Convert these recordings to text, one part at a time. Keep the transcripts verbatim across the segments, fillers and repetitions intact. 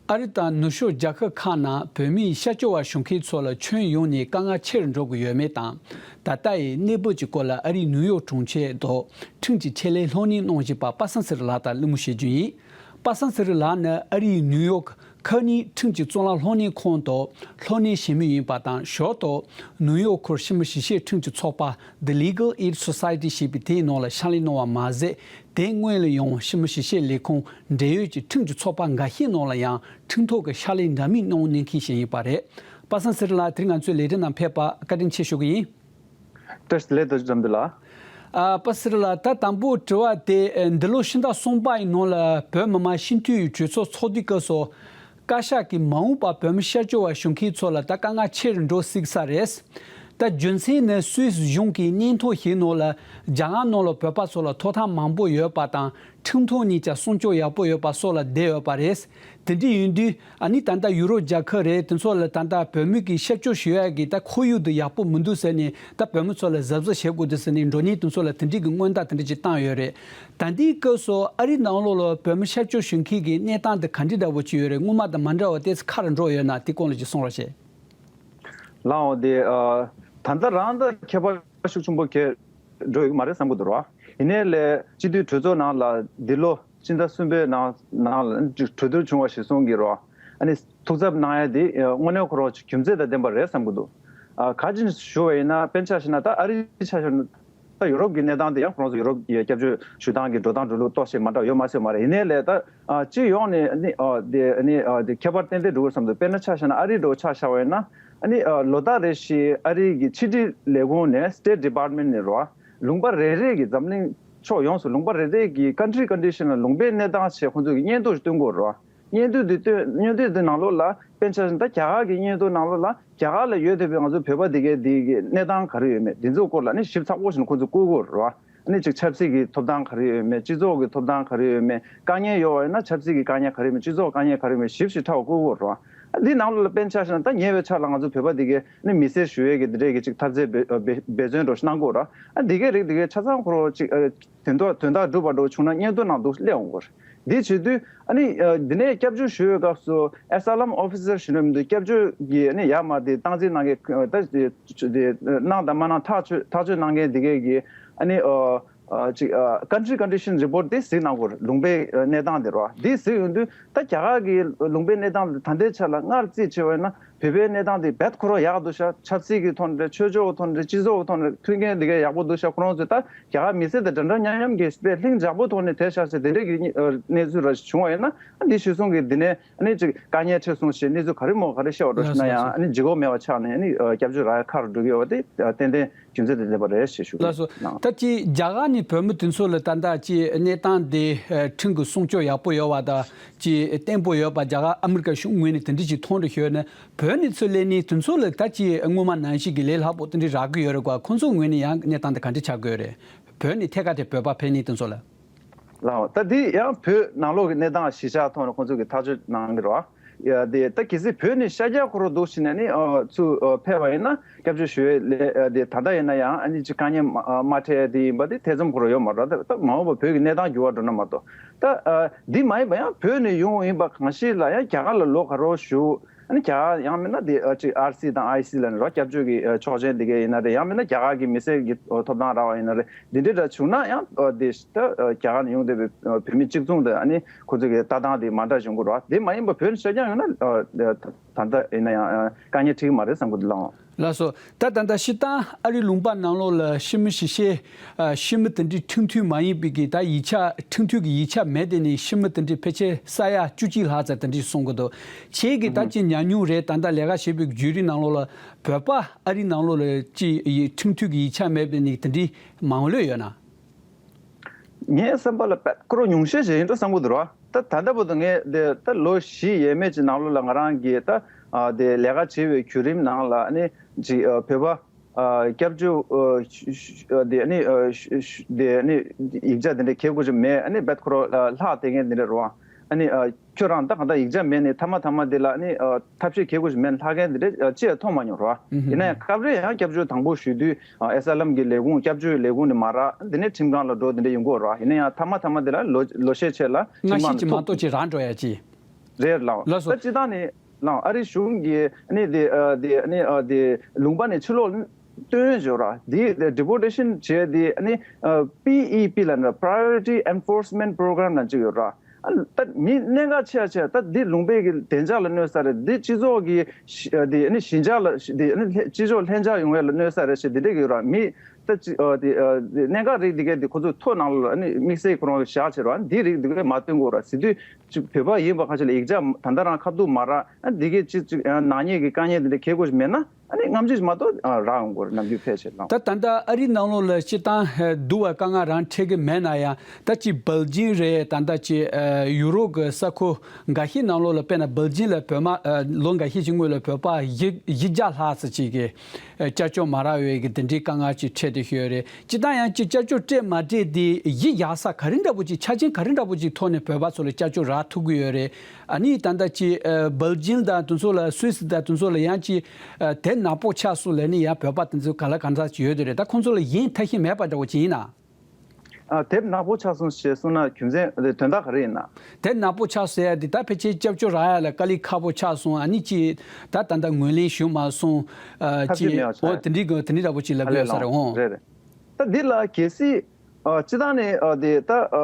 ཨ་རི་དང་ནུབ་ཕྱོགས་རྒྱལ་ཁབ་ཁག་ནང་བོད་མིའི་ཤར་སྐྱོར་བ་ཞུ་མཁན་ཚོ་ལ་ཁྱོན་ཡོངས་ནས་དཀའ་ངལ་ཆེ་རུ་འགྲོ་གི་ཡོད་མེད་དང་། ད་ལྟ་ཡི་གནས་བབ་ཀྱི་སྐོར་ལ་ཨ་རིའི་ནིའུ་ཡོག་གྲོང་ཁྱེར་དུ་ཁྲིམས་ཀྱི་ཆེད་ལས་སློབ་གཉེར་གནང་བཞིན་པ་པ་སངས་ཚེ་རིང་ལགས་དང་གླེང་མོལ་བྱེད་རྒྱུ་ཡིན། པ་སངས་ཚེ་རིང་ལགས་ནི་ཨ་རིའི་ནིའུ་ཡོག་ཁ་ནིང་ཁྲིམས་ཀྱི་གཙུག་ལག་སློབ་གཉེར་ཁང་དུ་སློབ་གཉེར་བྱེད་མུས་ཡིན་པ་དང་། ཞོར་དུ་ནིའུ་ཡོག་ཁུལ་ཕྱི་མི་གཞིས་བྱེས་ཁྲིམས་ཀྱི་ཚོགས་པ་The Legal Aid Society ཞེས་པའི་དེའི་ནང་ལ་ཕྱག་ལས་གནང་བ་མ་ཟད། དེ་སྔོན་ལ་ཡང་ཕྱི་མི་གཞིས་བྱེས་ལས་ཁུངས་འབྲེལ་ཡོད་ཀྱི་ཁྲིམས་ཀྱི་ཚོགས་པ་འགའ་ཤས་ནང་ལ་ཡང་ཁྲིམས་ཐོག་གི་ཕྱག་ལས་འདྲ་མིན་གནང་མྱོང་མཁན་ཞིག་ཡིན་པ་རེད། པ་སངས་ཚེ་རིང་ལགས་དེ་རིང་ང་ཚོའི་ལས་རིམ་ནང་ཕེབས་པར་བཀའ་དྲིན་ཆེ་ཞུ་གི་ཡིན། བཀྲ་ཤིས་བདེ་ལེགས་རྡོ་རྗེ་དགྲ་འདུལ་ལགས། ཨ། པ་སངས་ཚེ་རིང་ལགས། ད་དང་པོ་དྲི་བ་དེ་ཨ་འདི་ལོ་ཕྱི་ཟླ་གསུམ་པ་ཡི་ནང་ལ་བོད་མི་མང་སྤྱི་འཐུས་ཡི་གྲོས་ཚོགས་ཚོགས་དུས་སྐབས་སུ། བཀའ་ཤག་གིས་མ་འོངས་པར་བོད་མི་ཤར་སྐྱོར་བ་ཞུ་མཁན་ཚོ་ལ་ད་དཀའ་ངལ་ཆེ་རུ་འགྲོ་སྲིད་ས་རེད། ད་རྒྱུ་མཚན་ནི་སུད་སི་གཞུང་གིས་སྙན་ཐོ་ཞིག་ནང་ལ་རྒྱ་གར་ནང་ལ་བོད་པ་ཚོ་ལ་ཐོབ་ཐང་མང་པོ་ཡོད་པ་དང་ཁྲིམས་ཐོག་ནས་ཀྱང་སྲུང་སྐྱོབ་ཡག་པོ་ཡོད་པ་སོགས་ལ་བསྡད་ཡོད་པ་རེད། དེ་འདྲ་ཡིན་དུས་ཨ་ནི་ད་ལྟ་ཡུ་རོབ་རྒྱལ་ཁབ་རེད། དེ་ཚོ་ལ་ད་ལྟ་བོད་མི་གིས་ཤར་སྐྱོར་ཞུ་ཡག་གི་ད་ཁོར་ཡུག་དེ་ཡག་པོ་མི་འདུག་ཟེར་ནས་ད་བོད་མི་ཚོ་ལ་གཟབ་གཟབ་བྱེད་དགོས་འདུག་ཟེར་ནས་མགྲོན་གཉེར་དེ་ཚོ་ལ་དེ་འདྲའི་གི་སྔོན་བརྡ་དེ་འདྲ་ཅིག་བཏང་ཡོད་རེད། ད་ལྟའི་སྐབས་སུ་ཨ་རི་ནང་ལོགས་ལ་བོད་མི་ཤར་སྐྱོར་ཞུ་མཁན་གྱི་གནས་སྟངས་དེ་ག་འདྲ་འདྲ་བོ་ཅིག་ཡོད་རེད། སྔོན་མ་དང་མ་འདྲ་བ་ཏོག་ཙམ་ཁ་རུ་འགྲོ་ཡོད་ན་དེ་སྐོར་ལ་ཅིག་གསུང་རོགས་བྱེད། ལགས་འོང་། དེ་ཨ་ད་ལྟ་རང་ད་ཁྱད་པར་ཤུགས་ཆེན་པོ་གང་ཡང་འགྲོ་ཡོད་ཀྱི་མ་རེད་བསམ་གྱི་འདུག་རོ། ཡིན་ནའི་ལས་སྤྱི་འཐུས་གྲོས་ཚོགས་ནང་ལ་འདི་ལོ་ཕྱི་ཟླ་གསུམ་པའི་ནང་ནང་ལ་གྲོས་བསྡུར་བྱུང་བ་གཞིར་བཟུང་གིས་རོ། ཨ་ནི་ཐུགས་འཚབ་གནང་ཡ་དེ་དངོས་གནས་ཁོ་རང་རྒྱུ་མཚན་དང་ལྡན་པ་རེད་བསམ་གྱི་འདུག་ཨ་ག་ཅི་ཞུ་བ་ཡིན་ན་དཔེར་ན་ཆ་བཞག་ན་ད་ཨ་རིའི་ཆ་བཞག་ན། ད་ཡུ་རོབ་ཀྱི་གནས་སྟངས་དེ་ཡང་ཁོ་རང་ཚོ་ཡུ་རོབ་ཀྱི་སྐྱབས་བཅོལ་ཞུ་སྟངས་ཀྱི་འགྲོ་སྟངས་འགྲོ་ལུགས་ཏོག་ཙམ་མ་འདྲ་ཡོད་མ་སྲིད་མ་རེད། ཡིན་ནའི་ལས་ད་ཨ་སྤྱི་ཡོངས་ནས་ནི་ཨ་དེ་ནི་ཨ་དེ་ཁྱད་པར་ཏན་ཏན་འགྲོ་གི་བསམ་འདུག་དཔེར་ན་ཆ་བཞག་ན་ཨ་རི་འགྲོ་ཆ་བཞག་པ་ཡིན་ན་ཨ་ནི་ཨ་ལོ་ལྟར་རེ་བཞིན་ཨ་རི་གི་ཕྱི་འབྲེལ་ལས་ཁུངས་ནས་State Department ནས་རོ། ལུང་པ་རེ་རེ་གི་འཛམ་གླིང་ཕྱོགས་ཡོངས་སུ་ལུང་པ་རེ་རེ་གི་country condition ལ་ལུང་པའི་གནས་སྟངས་བྱས་ཁོང་ཚོ་གི་སྙན་ཐོ་ཞིག་བཏོན་དགོས་རོ། སྙན་ཐོ་དེ་བཏོན། སྙན་ཐོ་དེ་ནང་ལོགས་ལ་དཔེར་ན་ཆ་བཞག་ན་ད་རྒྱ་གར་གྱི་སྙན་ཐོ་ནང་ལོགས་ལ་རྒྱ་གར་ལ་ཡོད་བསྡད་པའི་ང་ཚོ་བོད་པ་དེ་གའི་དེ་གི་གནས་སྟངས་ག་རེ་ཡོད་མེད་དེ་ཚོའི་སྐོར་ལ་ནི་ཞིབ་ཚགས་པོ་ཞིག་ཁོང་ཚོ་བཀོད་དགོས་རེད་བ། ཨ་ནི་ཅིག་ཆབ་སྲིད་ཀྱི་ཐོབ་ཐང་ག་རེ་ཡོད་མེད། སྤྱི་ཚོགས་ཀྱི་ཐོབ་ཐང་ག་རེ་ཡོད་མེད། དཀའ་ངལ་ཡོད་པ་ཡིན་ན་ཆབ་སྲིད་ཀྱི་དཀའ་ངལ་ག་རེ་ཡོད་མེད། སྤྱི་ཚོགས་དཀའ་ངལ་ག་རེ་ཡོད་མེད་ཞིབ་ཞིབ་ཕྲ་བ་བཀོད་དགོས་རེད་བ། ཨ་འདི་ནང་ལོགས་ལ་དཔེར་ན་ཆ་བཞག་ན་ད་ཉེ་བའི་ཆར་ལ་ང་ཚོ་བོད་པ་དེ་གའི་ནི་མི་སེར་ཞུ་ཡས་ཀྱི་འདི་འདྲས་ཀྱི་ཅིག་ཐབས་རྩལ་འབད་འབད་འབད་བརྩོན་འདྲ་ཞིག་གནང་དགོས་རེད། ཨ་འདི་གའི་རིགས་དེ་གའི་ཆ་ཚང་ཁོ་རང་ཅིག་ཨ། དོན་དག་དོན་དག་སྒྲུབ་པ་འདྲ་བྱུང་ན་སྙན་ཐོ་ནང་དུ་སླེབས་འོང་གི་རེད། འདི་བྱེད་དུས་ཨ་ནི་ཨ་འདི་ནས་སྐྱབས་བཅོལ་ཞུ་བའི་སྐབས་སུ་asylum officer ཞུ་ན་མི་འདུག་སྐྱབས་བཅོལ་གྱི་ཨ་ནི་ཡར་མར་དེ་སྟངས་འཛིན་གནང་མཁན་ད་དེ་གནང་དང་མ་གནང་ཐག་གཅོད་ཐག་གཅོད་གནང་མཁན་འདི་གས་ཀྱི་ཨ་ནི་ཨ་ཨ་ཅིག་ཨ་country condition report དེ་གཟིགས་གནང་དགོས་རེད། ལུང་པའི་ཨ་གནས་སྟངས་དེ་རེད་བ། འདི་གཟིགས་ཡོང་དུས་ད་རྒྱ་གར་གྱི་ལུང་པའི་གནས་སྟངས་དེ་ད་ལྟའི་ཆ་ལ་སྔར་རྩིས་བྱས་པ་ཡིན་ན། བོད་པའི་གནས་སྟངས་དེ་རྦད་ཁོ་རང་ཡག་འདུག་ཤག་ཆབ་སྲིད་ཀྱི་ཐོག་ནས་རེད། ཆོས་ཕྱོགས་ཀྱི་ཐོག་ནས་རེད། སྤྱི་ཚོགས་ཀྱི་ཐོག་ནས་རེད། མཐུན་རྐྱེན་འདི་གས་ཡག་པོ་འདུག་ཤག་ཁོ་རང་ཚོས་ད་རྒྱ་གར་མི་སེར་དང་འདྲ་འདྲ་མཉམ་མཉམ་གྱི་དཔེ་ལྷིང་འཇགས་པོ་ཐོག་ནས་བསྡད་ཤག་ཟེར་དེ་འདྲས་ཀྱི་གནས་ཚུལ་ར་ཞིག་བྱུང་བ་ཡིན་ན། ཨ་འདི་གཞིར་བཟུང་གིས་འདི་ནས་ཨ་ནི་ཅིག་དཀའ་ངལ་འཕྲད་སོང་ཞེས་གནས་ཚུལ་ག་རེ་མོ་ག་རེ་བཤད་པ་འགྲོ་ཞིག་ན་ཡང་། ཨ་ནི་ལྗིད་ཁོག་མེད་པ་ཆགས་ནས་ཨ་ནི་སྐྱབས་བཅོལ་རག་ཡ་ཁག་རུ་འགྲོ་གི་ཡོད་པ་དེ་ཏན་ཏན་རྒྱུ་མཚན་དེ་ལྡན་པ་རེད་ཞེས་ཞུ་གི་ཡོད། ལགས་སོ། ད་ཅི་རྒྱ་གར་ནས་བོད་མི་དེ་ཚོ་ལ་ད་ལྟ་ཅི་གནས་སྟངས་དེ་ཁྲིམས་ཀྱི་སྲུང་སྐྱོབ་ཡག་པོ་ཡོད་པ་དང་ཅི་བརྟན་པོ་ཡོད་པ་རྒྱ་གར་ཨ་མི་རི་ཀ་གཞུང་ངོས་ནས་དེ་འདྲ་ཅིག་མཐོང་རུ་ཤོར་ནས། བོད་ནས་ཚུར་སླེབས་ནས་དེ་ཚོ་ལ་ད་ཅི་སྔོན་མ་ནང་བཞིན་གྱི་ལས་སླ་པོ་དེ་འདྲ་རག་གི་ཡོད་རེད་གོ། ཁོང་ཚོ་ངོས་ནས་ཡང་གནས་སྟངས་དེ་ག་འདྲ་ཆགས་ཀྱི་ཡོད་རེད། བོད་ནས་ཐད་ཀར་དེ་བོད་པ་ཕེབས་ནས་དེ་ཚོ་ལ། ལགས་འོང་། ད་འདི་ཡང་བོད་ནང་ལོགས་ཀྱི་གནས་སྟངས་གཞིར་བཞག་ཐོག་ནས་ཁོང་ཚོ་གིས་ཐག་གཅོད་གནང་གི་རེད་བ། ཡ་དེ་ད་གལ་སྲིད་བོད་ནས་ཤར་རྒྱག་ཁོ་རང་འདུག་བྱས་ནས་ནི་ཨ་ཚུར་ཨ་ཕེབས་པ་ཡིན་ན་སྐྱབས་བཅོལ་ཞུ་ཡས་ལས་ཨ་དེ་ད་ལྟ་ཡིན་ན་ཡང་ཨ་ནི་ཅིག་དཀའ་ངལ་མ་ཨ་མ་འཕྲད་ཡས་དེ་ཡིན་པ་དེ་ཐེ་ཚོམ་ཁོ་རང་ཡོད་མ་རེད། ད་ད་མ་འོངས་པ་བོད་ཀྱི་གནས་སྟངས་འགྱུར་བ་འགྲོ་ན་མ་གཏོགས། ད་ཨ་འདི་མ་ཡིན་པ་ཡང་བོད་ནས་ཡོང་ཡིན་པ་གང་ཞིག་ལ་ཡང་རྒྱ་གར་ལ་ལོ་ག་རོགས་བཞུགས། ཨ་ནི་རྒྱ་གར་ཡང་མིན་ན་དེ་ཨ་ཅིག་ཨར་སི་དང་ཨའི་སི་ལ་ནི་རོ་སྐྱབས་བཅོལ་གྱི་ཨ་ཆོག་མཆན་དེ་གས་ཡིན་ན་རེད། ཡང་མིན་ན་རྒྱ་གར་གྱི་མི་སེར་གྱི་ཨ་ཐོབ་ཐང་རག་པ་ཡིན་ན་རེད། འདི་འདྲ་འདྲ་བྱུང་ན་ཡང་ཨ་དེ་ད་ཨ་རྒྱ་གར་ནས་ཡོང་བསྡད་པའི་ཨ་བོད་མི་གཅིག་མཚུངས་དང་ཨ་ནི་ཁོ་ཚོ་གི་ལྟ་སྟངས་དེ་མ་འདྲ་བྱུང་གི་རོ། དེ་མ་ཡིན་པ་བོད་ནས་ཤར་རྒྱག་ཡོང་ན་ཨ་ད་ལྟ་ཡིན་ན་ཡང་ཨ་དཀའ་ངལ་འཕྲད་ཀྱི་མ་རེད་བསམ་གི་འདུག་ལགས། ལགས་སོ། ད་ད་ལྟ་སྤྱིར་བཏང་ཨ་རིའི་ལུང་པ་ནང་ལོགས་ལ་ཕྱི་མི་གཞིས་བྱེས་ཨ་ཕྱི་མི་དེ་འདྲའི་ཁྲིམས་མཐུན་མ་ཡིན་པའི་གི་ད་ཡིག་ཆ་ཁྲིམས་མཐུན་གྱི་ཡིག་ཆ་མེད་དེ་ནི་ཕྱི་མི་དེ་འདྲའི་ཕལ་ཆེར་ས་ཡ་བཅུ་གཅིག་ལྷག་ཙམ་དེ་འདྲའི་གསུང་གི་འདུག་ཁྱེད་ཀྱིས་ད་ཅི་ཉམས་མྱོང་རེད། ད་ལྟ་ལས་ཀ་བྱེད་པའི་བརྒྱུད་རིམ་ནང་ལོགས་ལ་བོད་པ་ཨ་རིའི་ནང་ལོགས་ལ་ཅི་ཡི་ཁྲིམས་མཐུན་གྱི་ཡིག་ཆ་མེད་པའི་ནི་དེ་འདྲའི་མང་ལོས་ཡོད་ན། ངའི་བསམ་པ་ལ་དཔེ་ཁོ་རང་ཉུང་ཤས་ཤིག་ཡིན་འགྲོ་བསམ་གྱི་འདུག་ར། ད་ད་ལྟ་བར་དུ་ངས་དེ་ད་ལོ་བཞི་ཡས་མས་ཀྱི་ནང་ལོགས་ལ་ང་རང་གིས་ད་ཨ་དེ་ལས་ཀ་བྱེད་པའི་བརྒྱུད་རིམ་ནང་ལ་ཨ་ནི་ཅིག་ཨ་བོད་པ་ཨ་སྐྱབས་བཅོལ་ཨ་ཤ་ཤ་ཨ་དེ་ཨ་ནི་ཨ་ཤ་ཤ་དེ་ཨ་ནི་ཡིག་ཆ་དེ་འདྲ་གལ་དགོས་ཀྱི་མེད། ཨ་ནི་དཔེ་ཁོ་རང་ཨ་ལྷག་བསྡད་མཁན་དེ་འདྲ་རེད་བ། ཨ་ནི་ཨ་ ཁྱོད་རང་ད་གང་ལྟར་ཡིག་ཆ་མེད་ནས་མཐའ་མ་མཐའ་མ་འདི་ལ་ནི་ཨ་ཐབས་ཤེས་གལ་དགོས་ཤིག་མེད་ལྷག་མཁན་འདི་འདྲ་ཅི་ཡང་མཐོང་མ་མྱོང་རོ། ཨུ་ཧུ། ཡིན་ན་ཡང་སྐབས་རེ་ཡང་སྐྱབས་བཅོལ་དང་པོ་ཞུ་དུས་ཨ་ཨེ་ས་ལམ་གྱི་ལས་ཁུངས་སྐྱབས་བཅོལ་ལས་ཁུངས་ནས་མ་རག་འདི་ནས་ཁྲིམས་ཁང་ལ་འགྲོ་འདི་འདྲ་ཡོང་གི་ཡོད་རོ། ཡིན་ན་ཡང་མཐའ་མ་མཐའ་མ་འདི་ལ་ལོ་ལོ་ཤས་ཆེ་ལ་སྔ་ཁྲིམས་ཁང་ལ་ཐུག་ཅིག་མ་གཏོགས་ཅིག་རག་འགྲོ་ཡ་ཅིག་རེད་ལགས། ལགས་སོ། ད་སྤྱི་བཏང་ནས་ལགས་ཨ་རི་གཞུང་གིས་ནི་དེ་ཨ་དེ་ནི་ཨ་དེ་ལུང་པ་ནས་ཕྱིར་ལོག་སྟོན་ཡོད་ར། དེ་deportation་བྱས་དེ་ནི་ཨ་པི་ཨི་པི་ལ་ནི་Priority Enforcement Program་ལ་ཅིག་ཡོད་ར། ཨ་ད་མི་གནད་འགག་ཆེ་ཆེ་ད་འདི་ལུང་པའི་གི་བདེ་འཇགས་ལ་གནོད་ས་རེད། འདི་སྤྱི་ཚོགས་ཀྱི་ཤི་ཨ་དེ་ནི་ཞི་འཇགས་ལ་ཤི་དེ་ནི་ལྷ་སྤྱི་ཚོགས་ལྷིང་འཇགས་ཡོང་ཡ་ལ་གནོད་ས་རེད་ཞེས་དེ་འདྲ་གི་ཡོད་ར། མི་ད་ཅི་ཨ་དེ་ཨ་དེ་གནད་འགག་རིགས་འདི་གས་དེ་ཁོ་ཚོའི་ཐོ་ནང་ལ་ནི་དམིགས་བསལ་ཁོ་རང་གི་བཞག་བྱས་ར། འདི་རིགས་འདི་གས་མ་སྟོན་དགོས་ར་ཟེར་དུས། ཅིག་བོད་པ་ཡིན་པ་ཁ་ཤས་ལ་ཡིག་ཆ་ད་ལྟ་རང་ཁ་ཐུག་མ་རག་ཨ་འདི་གས་ཅིག་ཅིག་ཨ་ནག་ཉེས་ཀྱི་དཀའ་ངལ་འདི་འདྲ་འཁྱེར་དགོས་ཤིག་མེད་ན་ཨ་ནི་རྔམ་བརྗིད་མ་གཏོགས་ཨ་རག་ཡོང་གི་རེད། ནམ་རྒྱུན་ཕལ་ཆེར་ལ། ད་ད་ལྟ་ཨ་རིའི་ནང་ལོགས་ལ་སྤྱིར་བཏང་ཨ་སྡུག་པ་དཀའ་ངལ་རང་འཕྲད་ཀྱི་མེད་ན་ཡང་ད་ཅིག་སྦེལ་ཇིམ་རེད། ད་ལྟ་ཅིག་ཨ་ཡུ་རོབ་ཀྱི་ས་ཁུལ་འགའ་ཤས་ནང་ལོགས་ལ་དཔེར་ན་སྦེལ་ཇིམ་ལ་བོད་མ་ཨ་ལོ་འགའ་ཤས་ཀྱི་སྔོན་ལ་བོད་པ་བཞི་བཞི་བརྒྱ་ལྷག་ཙམ་ཅིག་གིས་ཨ་སྐྱབས་བཅོལ་མ་རག་ཡོད་ཀྱི་དེ་འདྲའི་དཀའ་ངལ་ཅིག་འཕྲད་དེ་ཡོད་རེད། སྤྱིར་བཏང་ཡང་ཅིག་སྐྱབས་བཅོལ་སྤྲད་མ་སྤྲད་དེ་གཞི་བཞག་ས་ག་རེ་འདྲ་པོ་ཅིག་ཆ་རྐྱེན་ག་རེ་འདྲ་པོ་ཅིག་ཐོག་ནས་བོད་པ་ཚོ་ལ་སྐྱབས་བཅོལ་རག་ཐུབ་ཀྱི་ཡོད་རེད། ཨ་ནི་ད་ལྟ་ཅིག་ཨ་སྦེལ་ཇིམ་དང་དེ་ཚོ་ལ་སུད་སི་དང་དེ་ཚོ་ལ་ཡང་ཅིག་ཨ་དེབ་ནག་པོ་ཆགས་སོང་ལབ་ནས་ཡང་བོད་པ་དེ་ཚོ་ག་ལ་ག་འདྲ་ཅིག་ཡོད་དེ་རེད། ད་ཁོང་ཚོ་ལ་ཡིན་ཐབས་ཤེས་མེད་པ་འདྲ་པོ་ཅིག་ཡིན་ན། ཨ་དེབ་ནག་པོ་ཆགས་སོང་ཞེས་གསུངས་ན་རྒྱུ་མཚན་དོན་དག་ག་རེ་ཡིན་ན། དེབ་ནག་པོ་ཆགས་ཟེར་ཡ་དེ་ད་ཕལ་ཆེར་སྐྱབས་བཅོལ་རག་ཡ་ལ་དཀའ་ལས་ཁག་པོ་ཆགས་སོང་། ཨ་ནི་ཅིག་ད་ད་ལྟ་ངོས་ལེན་ཞུ་མ་སོང་། ཨ་ཐབས་ཤེས་ཅིག་མེད་པ་ཆགས་ཨོ་ཡ། དེ་འདྲའི་གི་དེ་འདྲའི་འདྲ་པོ་ཅིག་ལབ་ཀྱི་ཡོད་ས་རེད། འོང་། རེད་རེད། ད་འདི་ལ་གལ་སྲིད་ཨ་སྤྱི་བཏང་ནས་ཨ་དེ་ད་ཨ་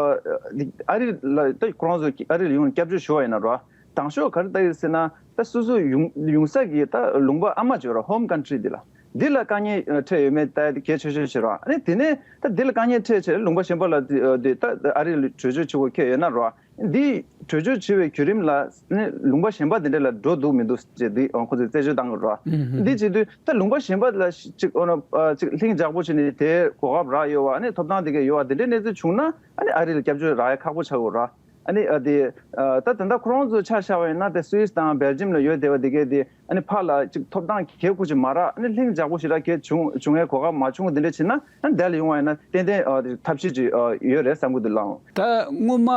ཨ་རི་ལ་ད་ཁོ་རང་ཚོ་ཨ་རི་ལ་ཡོང་ནས་སྐྱབས་བཅོལ་ཞུ་བ་ཡིན་ན་རོ། དང་ཤོས་ག་རེ་ལྟ་ཡོད་ཟེར་ན་ད་སོ་སོ་ཡོང་ཡོང་ས་གི་ད་ལུང་པ་ཨ་མ་བྱོས་ར་home country་འདི་ལ། འདི་ལ་དཀའ་ངལ་འཕྲད་ཡོད་མེད་ལྟ་ཡ་དེ་གལ་ཆེ་ཤོས་ཤིག་རེད། ཨ་ནི་དེ་ནས་ད་འདི་ལ་དཀའ་ངལ་འཕྲད་བྱས་ལུང་པ་གཞན་པ་ལ་དེ་ད་ཨ་རི་ལ་བྲོས་བྱོལ་བྱེད་དགོས་ཁེལ་ཡོད་ན་རོ། འདི་བྲོས་བྱོལ་བྱེད་པའི་བརྒྱུད་རིམ་ལ་ནི་ལུང་པ་གཞན་པ་འདི་འདྲ་ལ་འགྲོ་འདུག་མི་འདུག་ཅེས་འདི་ཁོ་ཚོས་རྩད་གཅོད་བཏང་གི་རེད། འདི་བྱེད་དུས་ད་ལུང་པ་གཞན་པ་ལ་ཅིག་ཨོ་ན་ཅིག་ལྷིང་འཇགས་པོ་བྱས་ནས་དེའི་གོ་སྐབས་རག་ཡོད་པ་ནི་ཐོབ་ཐང་འདི་ག་ཡོད་པ་འདི་འདྲའི་གནས་ཚུལ་བྱུང་ན་ཨ་ནི་ཨ་རི་ལ་སྐྱབས་བཅོལ་རག་ཡ་ཁག་པོ་ཆགས་ཡོད་རེད། ཨ་ནི་ཨ་དེ་ཨ་ད་ད་ལྟ་ཁོ་རང་ཚོ་ཆ་བཞག་པ་ཡིན་ན་དེ་སུད་སི་དང་སྦེལ་ཇམ་ལ་ཡོད་བསྡད་པ་དེ་གས་དེ་ཨ་ནི་ཕར་ལ་ཅིག་ཐོབ་ཐང་གལ་ཁུར་ཅིག་མ་རག་ཨ་ནི་ལྷིང་འཇགས་པོ་ཞེ་དྲག་གལ་བྱུང་བྱུང་བའི་གོ་སྐབས་མ་བྱུང་བ་དེ་འདྲ་བྱས་ན་ཨ་ནི་དེ་ལ་ཡོང་བ་ཡིན་ན་ཏན་ཏན་ཨ་དེ་ཐབས་ཤེས་ཅིག་ཨ་ཡོད་རེད་བསམ་གི་འདུག་ལགས། ད་སྔོན་མ་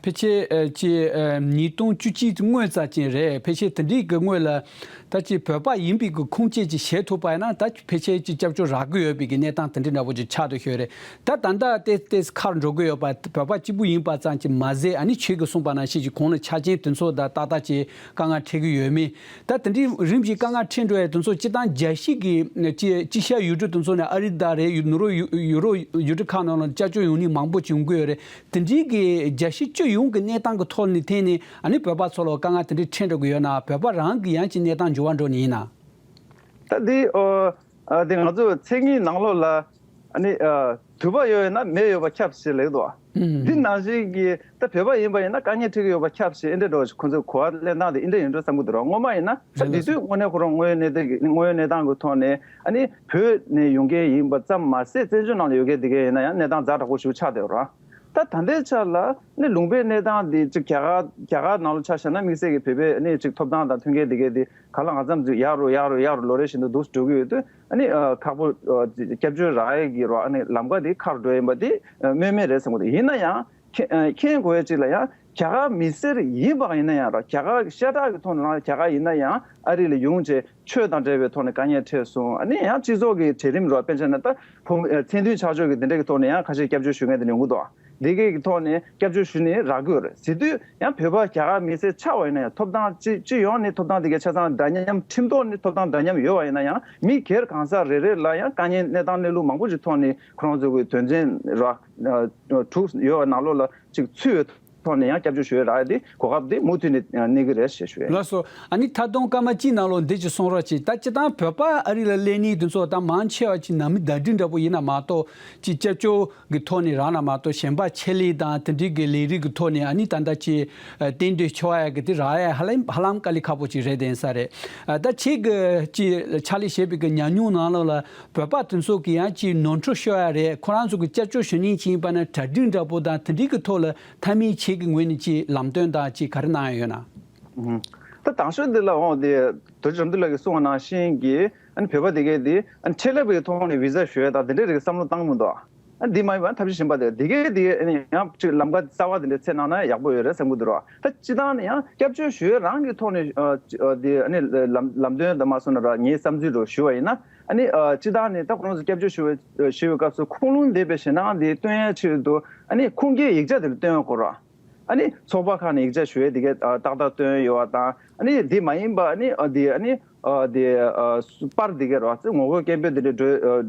ཕལ་ཆེར་ཨ་ཅིག་ཨ་ཉིས་སྟོང་བཅུ་གཅིག་སྔོན་ཙམ་ཅིག་རེད། ཕལ་ཆེར་དེ་འདྲའི་གི་སྔོན་ལ་ད་ཅིག་བོད་པ་ཡིན་པའི་གི་ཁུངས་སྐྱེལ་ཅིག་བྱེད་ཐུབ་པ་ཡིན་ན་ད་ཕལ་ཆེར་ཅིག་སྐྱབས་བཅོལ་རག་གི་ཡོད་པའི་གི་གནས་སྟངས་དེ་འདྲའི་འདྲ་པོ་ཅིག་ཆགས་འདུག་ཤོད་རེད། ད་ད་ལྟ་ཏེས་ཏེས་ཁར་འགྲོ་གི་ཡོད་པ་བོད་པ་གཅིག་པུ་ཡིན་པ་ཙམ་གྱིས་མ་ཟད་ཨ་ནི་ཁྱེད་ཀྱིས་གསུངས་པ་ནང་བཞིན་གྱི་གོང་ལ་ཆ་རྐྱེན་དེ་ཚོ་ད་ཏག་ཏག་ཅིག་དཀའ་ངལ་འཕྲད་ཀྱི་ཡོད་མེད། ད་དེ་འདྲའི་རིམ་བཞིན་དཀའ་ངལ་འཕྲད་འགྲོ་ཡ་དེ་ཚོ་སྤྱིར་བཏང་རྒྱལ་སྤྱི་གི་ཅི་ཅི་ཤ་ཡུལ་གྲུ་དེ་ཚོ་ནས་ཨ་རི་ད་རེད་ཡུ་ནུ་རོ་ཡུ་ཡུ་རོ་ཡུལ་གྲུ་ཁག་ནང་ལ་སྐྱབས་བཅོལ་ཡོང་མཁན་མང་པོ་ཅིག་ཡོང་གི་ཡོད་རེད། དེ་འདྲའི་གི་རྒྱལ་སྤྱི་སྤྱི་ཡོངས་ཀྱི་གནས་སྟངས་ཀྱི་ཐོག་ནས་ཐད་ནས་ཨ་ནི་བོད་པ་ཚོ་ལ་དཀའ་ངལ་དེ་འདྲའི་འཕྲད་འགྲོ་གི་ཡོད་ན་བོད་པ་རང་གི་ཡང་ཅིག་གནས་སྟངས་འགྱུར་བ་འགྲོ་ནི་ཡིན་ན། ད་འདི་ཨ་ཨ་འདི་ང་ཚོ་མཚན་ཉིད་ནང་ལོགས་ལ་ཨ་ནི་ཨ་དུས་བབ་ཡོད་ཡོད་ན་མེད་ཡོད་པ་ཁྱབ་ཞེས་ལེགས་འདུག་ཨ། ཨུམ། འདི་ནང་བཞིན་གྱི་ད་བོད་པ་ཡིན་པ་ཡིན་ན་དཀའ་ངལ་འཕྲད་ཀྱི་ཡོད་པ་ཁྱབ་ཞེས་ཨེ་འདྲ་འགྲོ་ཁོ་ཚོས་གོ་བ་ལེན་སྟངས་དེ་ཨེ་འདྲ་ཡིན་འགྲོ་བསམ་གྱི་འདུག་ར། སྔོན་མ་ཡིན་ན་ད་རེད་དེ་ལགས་སོ། དུས་དངོས་གནས་ཁོ་རང་དངོས་ཡོད་གནས་སྟངས་ཀྱི་དངོས་ཡོད་གནས་སྟངས་ཀྱི་ཐོག་ནས་ཨ་ནི་བོད་ནས་ཡོང་མཁན་ཡིན་པ་ཙམ་མ་ཟད་བཙན་བྱོལ་ནང་ལ་ཡོད་མཁན་དེ་གས་ཡིན་ན་ཡང་གནས་སྟངས་ཛ་དྲག་པོ་ཞིག་ཆགས་བསྡད་ཡོད་ར། ད་ད་ལྟའི་ཆ་ལ་ནི་ལུང་པའི་གནས་སྟངས་འདི་ཅིག་རྒྱ་གར་རྒྱ་གར་ནང་ལ་ཆ་བཞག་ན་དམིགས་བསལ་གྱི་བོད་པའི་ནི་ཅིག་ཐོབ་ཐང་དང་མཐུན་རྐྱེན་འདི་གས་འདི་ག་ལ་གང་འཚམ་ཅིག་ཡག་རུ་ཡག་རུ་ཡག་རུ་ལོ་རེ་བཞིན་དུ་འདུག་འགྲོ་གི་ཡོད་དུས་ཨ་ནི་ཁག་པོ་སྐྱབས་བཅོལ་རག་ཡས་ཀྱི་རོ་ཨ་ནི་ལམ་ཁ་འདི་ཁག་འགྲོ་ཡིན་པ་འདི་སྨོས་མེད་རེད་བསམ་གྱི་འདུག་ཡིན་ན་ཡང་མཁྱེན་མཁྱེན་དགོས་ཡས་ཅིག་ལ་ཡང་རྒྱ་གར་མི་སེར་ཡིན་པ་ཡིན་ན་ཡང་རོ་རྒྱ་གར་ཤ་ཁྲག་གི་ཐོག་ནས་རང་རྒྱ་གར་ཡིན་ན་ཡང་ཨ་རི་ལ་ཡོང་བྱས་ཆོས་དང་འབྲེལ་བའི་ཐོག་ནས་དཀའ་ངལ་འཕྲད་སོང་ཨ་ནི་ཡང་སྤྱི་ཚོགས་ཀྱི་གྲལ་རིམ་རོ་དཔེར་ན་ད་ཕོ་མཚན་མཐུན་ཆགས་ཕྱོགས་ཀྱི་འདི་འདྲ་གི་ཐོག་ནས་ཡང་ཁ་ཤས་སྐྱབས་བཅོལ་ཞུ་མཁན་དེ་འདྲ་ཡོང་གི་འདུག་འདི་གའི་གི་ཐོག་ནས་སྐྱབས་བཅོལ་ཞུ་ནས་རག་གི་ཡོད་རེད་ཟེར་དུས་ཡང་བོད་པ་རྒྱ་གར་མི་སེར་ཆགས་པ་ཡིན་ན་ཡང་ཐོབ་ཐང་སྤྱི་སྤྱི་ཡོངས་ནས་ཐོབ་ཐང་དེ་གའི་ཆ་ཚང་འདྲ་མཉམ་ཁྲིམས་ཐོག་ནས་ཐོབ་ཐང་འདྲ་མཉམ་ཡོད་པ་ཡིན་ན་ཡང་མི་སྒེར་གང་ཟག་རེ་རེ་ལ་ཡང་དཀའ་ངལ་གནས་སྟངས་གནས་ལུགས་མང་པོ་ཞིག་ཐོག་ནས་ཁོ་རང་ཚོ་གི་དོན་ཚན་ར་དྲུག་ཡོད་པ་ནང་ལོགས་ལ་ཅིག་ཚུད་ཡོད་ཐོག་ནས་ཡང་སྐྱབས་བཅོལ་ཞུ་ཡས་རག་ཡས་དེ་གོ་སྐབས་དེ་མུ་མཐུད་ནས་གནས་ཀྱི་རེད་ཞེས་ཞུ་ཡས། ལགས་སོ། ཨ་ནི་ད་དུང་སྐར་མ་གཅིག་ནང་ལོགས་འདི་ཅིག་གསུང་རོགས་གྱིས། ད་སྤྱིར་བཏང་བོད་པ་ཨ་རི་ལ་སླེབས་ནི་དེ་ཚོ་ད་མང་ཆེ་བ་ཅིག་ནང་མི་ཟླ་སྒྲིལ་འདྲ་པོ་ཡིན་ན་མ་གཏོགས་ཅིག་སྐྱབས་བཅོལ་གི་ཐོག་ནས་རག་ན་མ་གཏོགས་གཞན་པ་ཆེད་ལས་དང་དེ་འདྲའི་གི་ལས་རིགས་ཀྱི་ཐོག་ནས་ཨ་ནི་ད་ལྟ་ཅིག་གཏན་སྡོད་ཆོག་ཡ་གི་དེ་རག་ཡ་ཧ་ལམ་ཧ་ལམ་དཀའ་ལས་ཁག་པོ་ཅིག་རེད་དེ་ཡིན་ས་རེད། ད་ཁྱེད་ཀྱི་ཅིག་ཕྱག་ལས་བྱེད་པའི་གི་ཉམས་མྱོང་ནང་ལོགས་ལ་བོད་པ་དེ་ཚོ་གི་ཡང་ཅིག་ནོར་འཁྲུལ་ཤོར་ཡ་རེད། ཁོ་རང་ཚོ་གི་སྐྱབས་བཅོལ་ཞུ་མཁན་ཅིག་ཡིན་པ་ན་གྲ་སྒྲིག་འདྲ་པོ་དང་དེ་འདྲའི་གི་ཐོག་ལ་མཐའ་མའི་ཁྱེད་ཀྱི་ངོས་ནས་ཅིག་ལམ་སྟོན་དང་ཅིག་ག་རེ་གནང་ཡ་ཡོད་ན། ད་དང་ཤོས་འདི་ལ་འོང་དེ་རྡོ་རྗེ་དགྲ་འདུལ་ལགས་ཀྱིས་གསུངས་པ་ནང་བཞིན་གྱི་ཨ་ནི་བོད་པ་དེ་གས་དེ་ཨ་ནི་ཁྲལ་ལབ་པའི་ཐོག་ནས་བི་ཟ་ཞུ་ཡ་དང་དེ་འདྲའི་རིགས་བསམ་བློ་བཏང་མི་འདུག་འདི་མ་ཡིན་པ་ཐབས་ཤེས་གཞན་པ་དེ་དེ་གའི་དེ་ཡང་ཅིག་ལམ་ཁ་གསར་བ་དེ་འདྲ་འཚོལ་གནང་ན་ཡག་པོ་ཡོད་རེད་བསམ་གྱི་འདུག་ར། ད་སྤྱིར་བཏང་ནས་ཡང་སྐྱབས་བཅོལ་ཞུ་ཡས་རང་གི་ཐོག་ནས་དེ་ཨ་ནི་ལམ་ལམ་སྟོན་དང་མ་སོང་ན་ར་ངའི་བསམ་ཚུལ་རུ་ཞུ་བ་ཡིན་ན། ཨ་ནི་སྤྱིར་བཏང་ནས་ད་ཁོ་རང་ཚོ་སྐྱབས་བཅོལ་ཞུ་བའི་ཞུ་བའི་སྐབས་སུ་ཁུངས་ལུང་འདེབས་པའི་ཞེད་སྣང་དེ་སྟོན་ཡས་ཆེད་དུ་ཨ་ནི་ཁུངས་སྐྱེལ་ཡིག་ཆ་དེ་ལ་སྟོན་ཡོད་སྐོར་ར། ཨ་ནི་ཚོགས་པ་ཁག་ནས་ཡིག་ཆ་ཞུ་ཡས་དེ་གའི་ཏག་ཏག་བཏོན་ཡོད་པ་དང་། ཨ་ནི་དེ་མ་ཡིན་པ་ཨ་ནི་དེ་ཨ་ནི་དེ་པར་དེ་གའི་རོགས་ཚེ་ངོ་རྒོལ་སྐད་འབོད་དེ་འདྲ་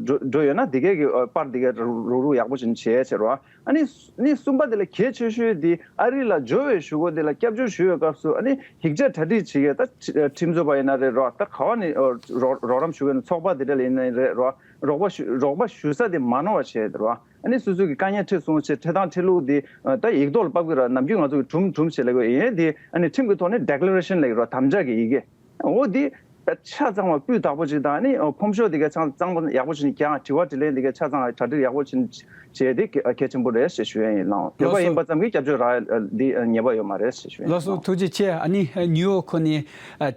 འགྲོ་འགྲོ་ཡོད་ན་དེ་གའི་གི་པར་དེ་གའི་རུག་རུག་ཡག་པོ་ཞིག་བྱས་བྱས་རོགས། ཨ་ནི་གསུམ་པ་དེ་ལ་གལ་ཆེ་ཤོས་དེ་ཨ་རི་ལ་འབྱོར་བའི་གཞུག་གུ་དེ་ལ་སྐྱབས་བཅོལ་ཞུ་བའི་སྐབས་སུ་ཨ་ནི་ཡིག་ཆ་གྲ་སྒྲིག་བྱེད་མཁན་ད་ཁྲིམས་རྩོད་པ་ཡིན་ན་རེད་རོགས། ད་ག་བ་ནས་རོགས་རོགས་རམ་ཞུ་མཁན་ཚོགས་པ་དེ་འདྲ་ལ་ཡིན་ན་རེད་རོགས། རོགས་པ་ཞུ་རོགས་པ་ཞུ་ས་དེ་མ་ནོར་བ་བྱས་དེ་རོགས། ཨ་ནི་སོ་སོ་གི་དཀའ་ངལ་འཕྲད་སོང་ཞེས་འཕྲད་སྟངས་འཕྲད་ལུགས་དེ་ད་ཡིག་ཐོག་ལ་ཕབ་གི་ར། ནམ་རྒྱུན་ང་ཚོ་གི་གྲུམ་གྲུམ་ཞེས་ལབ་དགོས་ཡིན། དེ་ཨ་ནི་ཁྲིམས་ཀྱི་ཐོག་ནས་ཌེ་ཀི་ལེ་རེ་ཤན་ལབ་ཀྱི་ར། དམ་བཅའ་གི་ཡི་གེ་འོ་དེ་ཆ་ཚང་བ་སྤུས་དག་པོ་ཅིག་དང་། ཨ་ནི་ཕོམ་ཤོག་དེ་ག་ཚང་ཚང་པ་ཡག་པོ་ཞིག་ཀྱང་དྲི་བ་དྲིས་ལན་དེ་ག་ཆ་ཚང་གྲ་སྒྲིག་ཡག་པོ་ཞིག་བྱས་དེ་གལ་ཆེན་པོ་རེད་ཞེས་ཞུ་ཡ་ཡིན། ལགས་དགོས་པ་ཡིན་པ་ཙམ་གྱིས་སྐྱབས་བཅོལ་རག་འདི་ཉེས་པ་ཡོད་མ་རེད་ཞེས་ཞུ་ཡ་ཡིན། ལགས་སོ། ཐུགས་རྗེ་ཆེ། ཨ་ནི་ནིའུ་ཡོག་ཁུལ་ནས་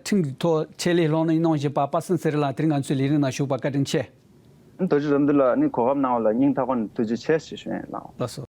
ཁྲིམས་ཀྱི་ཐོག་ཆེད་ལས་སློབ་གཉེར་གནང་བཞིན་པ་པ་སངས་ཚེ་རིང་ལགས་དེ་རིང་ང་ཚོའི་ལས་རིམ་ནང་ཞུགས་པར་བཀའ་དྲིན་ཆེ། རྡོ་རྗེ་རབ་འདུལ་ལགས་ནི་གོ་སྐབས་གནང་བ་ལ་སྙིང་ཐག་པ་ནས་ཐུགས་རྗེ་ཆེ་ཞེས་ཞུ་ཡ་ཡིན། ལགས། ལགས་སོ།